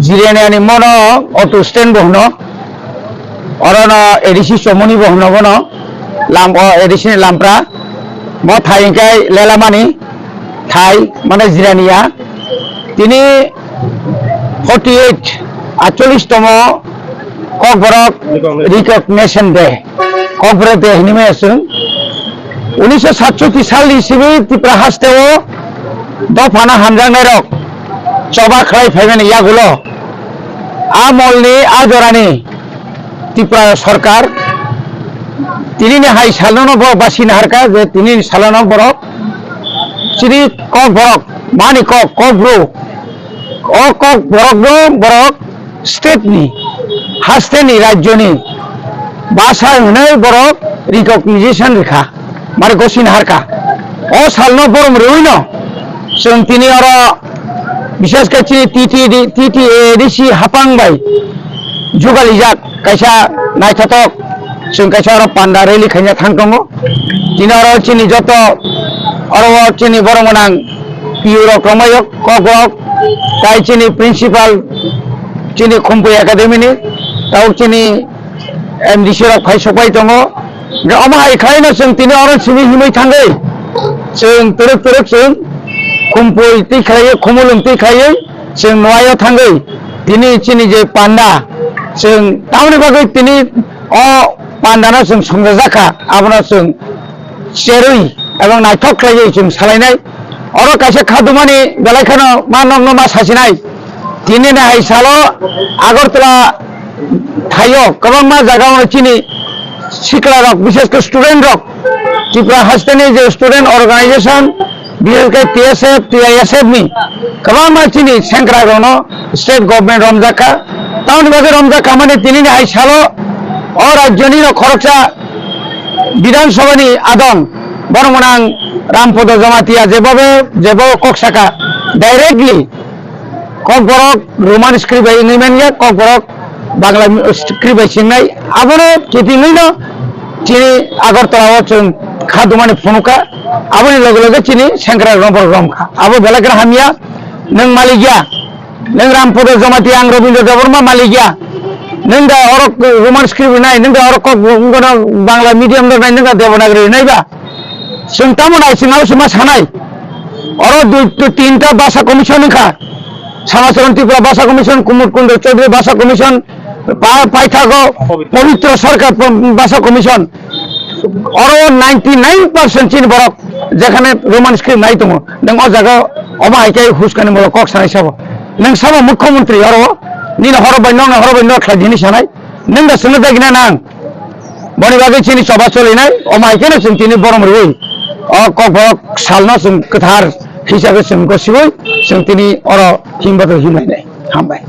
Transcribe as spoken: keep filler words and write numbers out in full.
Jirania ni mono auto stand bo hwno, oro no A D C Chomoni bo hwno bono, lam o A D C ni lampra, mo thai hwnkhe Lelamani thai, mane Jirania, tini forty eight, atchollish tomo Kokborok Recognition Day, Kokborok Day hinwi maya chwng. Unisho satchoti salni simi Tripura hasteo dophano hamjaknairok choba khlai phaimani yagulo a molni a jorani Tripura sorkar tinini hai salono borok basi naharkha je tinini salono borok chini Kokborok, mani Kok, Kokbru, o Kokborokno borok state ni, hasteni, rajyoni basa hwnwi borok recognition rikha, mane gosini harkha. O salno borom rwino chwng tini oro, bishesh khe chini T T D, T T A D C hapang bai jugalijak kaisa naithotok, chwng kaisa oro panda rally khaina thang tongo. Tini oro chini joto oro o chini borok gwnang P U rok romai yok, kok rok, tai chini principal, chini Khumpui Academy ni, tabuk chini M D C rok phai sokpai tongo. Hwnkhe omo hai khlaino chwng tini oro simi himwi thangwi chwng twrwk twrwk chwng Khumpui twi khlaiwi, Khumulwng twi khlaiwi chwng nuaio thangwi tini chini je panda chwng tamoni bagwi tini o pandano chwng songjajakha, abono chwng cherwi ebong naithok khlaiwi chwng salainai. Oro kaisa khadumani belai kheno ma nokno ma sasinai. Tinini hai salo Agartala thaio kwbangma jagao chini sikla rok, bishesh khe student rok, Tripura hasteni je student organization, bishesh khe T S F, T I S F ni kwbangma chini sengkrak rokno state government romjakha. Tamoni bagwi romjakha mani tinini hai salo o rajyoni no khoroksa Bidhan Sabha ni adong borok gwnang Rampodo Jamatia jebobo, jebobo kok saka directly Kokborok Roman script bai wngwi manya, Kokborok Bangla script bai swngnai. Abono kitingwi no chini Agartala o chwng kha dumani phunukha. Aboni loge loge chini sengkrak romborok romkha. Abo belai kheno hamya, nwng malik ya. Nwng Rampodo Jamatia, ang Robindra Debbarma malik ya. Nwng da oro Roman script nai, nwng da oro kok, wngkano Bangla medium rok nai, nwng da Devanagari nai ba? Chwng tamo nai, chwng abo chwngma sanai. Oro dui, dui, tinta basa commission wngkha. Samacharan Tripura Basa Commission, Kumud Kundra Chaudhary Basa Commission, pa-, paithago Pabitra Sarkar pa-, Basa Commission. Oro ninety nine percent chini borok jekhane Roman script nai tongo. Nwng o jaga omo hai khe huskani molo kok sanai sabo. Nwng sabo mukhyamantri oro nini horo bai nokni horo bai nok khlai dini sanai. Nwng da swngna dagina nang. Boni bagwi chini choba cholinai, omo hai kheno chwng tini borom rwi o Kokborok salno chwng kwthar hisabe chwng gosiwi chwng tini oro himbathok himlainai. Hambai.